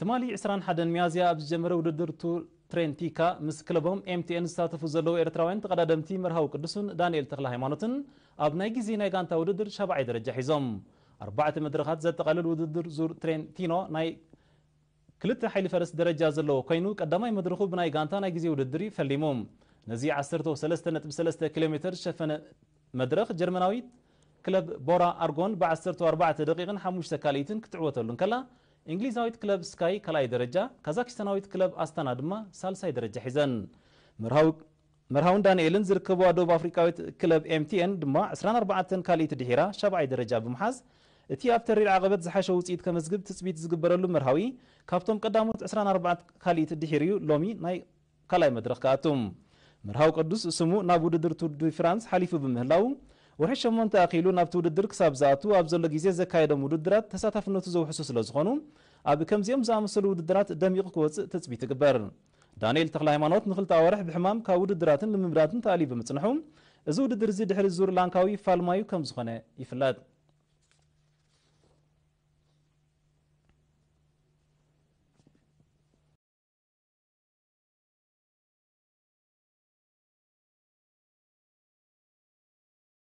ትማሊ ዕስራን ሓደን ሚያዝያ ኣብ ዝጀመረ ውድድር ቱር ትሬንቲካ ምስ ክለቦም ኤምቲኤን ዝሳተፉ ዘለዉ ኤርትራውያን ተቐዳደምቲ መርሃዊ ቅዱስን ዳንኤል ተኽለ ሃይማኖትን ኣብ ናይ ግዜ ናይ ጋንታ ውድድር ሻብዓይ ደረጃ ሒዞም። ኣርባዕተ መድረኻት ዘጠቓልል ውድድር ዙር ትሬንቲኖ ናይ ክልተ ሓይሊ ፈረስ ደረጃ ዘለዎ ኮይኑ ቀዳማይ መድረኹ ብናይ ጋንታ ናይ ግዜ ውድድር እዩ ፈሊሙ። ነዚ ዓሰርተ ሰለስተ ነጥቢ ሰለስተ ኪሎ ሜትር ዝሸፈነ መድረኽ ጀርመናዊት ክለብ ቦራ ኣርጎን ብ ዓሰርተ ኣርባዕተ ደቂቕን ሓሙሽተ ካልኢትን ክትዕወተሉ እንከላ፣ እንግሊዛዊት ክለብ ስካይ ካልኣይ ደረጃ፣ ካዛኪስታናዊት ክለብ ኣስታና ድማ ሳልሳይ ደረጃ ሒዘን። መርሃዊ መርሃውን ዳንኤልን ዝርከብዋ ደቡብ ኣፍሪቃዊት ክለብ ኤምቲኤን ድማ ዕስራን ኣርባዕተን ካልኢት ድሒራ ሻብዓይ ደረጃ ብምሓዝ፣ እቲ ኣብ ተሪር ዓቐበት ዝሓሸ ውፅኢት ከመዝግብ ትፅቢት ዝግበረሉ መርሃዊ ካብቶም ቀዳሞት ዕስራን ኣርባዕተ ካልኢት ድሒሩ ሎሚ ናይ ካልኣይ መድረኽ ክኣቱ። መርሃዊ ቅዱስ ስሙ ናብ ውድድር ቱር ዲ ፍራንስ ሓሊፉ ብምህላው፣ ወርሒ ሸሞንተ ኣኺሉ ናብቲ ውድድር ክሳብ ዝኣቱ ኣብ ዘሎ ግዜ ዘካየዶም ውድድራት ተሳታፍነቱ ዘውሕሱ ስለ ዝኾኑ፣ ኣብ ከምዚኦም ዝኣመሰሉ ውድድራት ደሚቑ ክወፅእ ትፅቢት ይግበር። ዳንኤል ተኽለ ሃይማኖት ንክልተ ኣዋርሕ ብሕማም ካብ ውድድራትን ልምምዳትን ተኣልዩ ብምጽንሑ፣ እዚ ውድድር እዚ ድሕሪ ዙር ላንካዊ ፋልማዩ ከም ዝኾነ ይፍለጥ።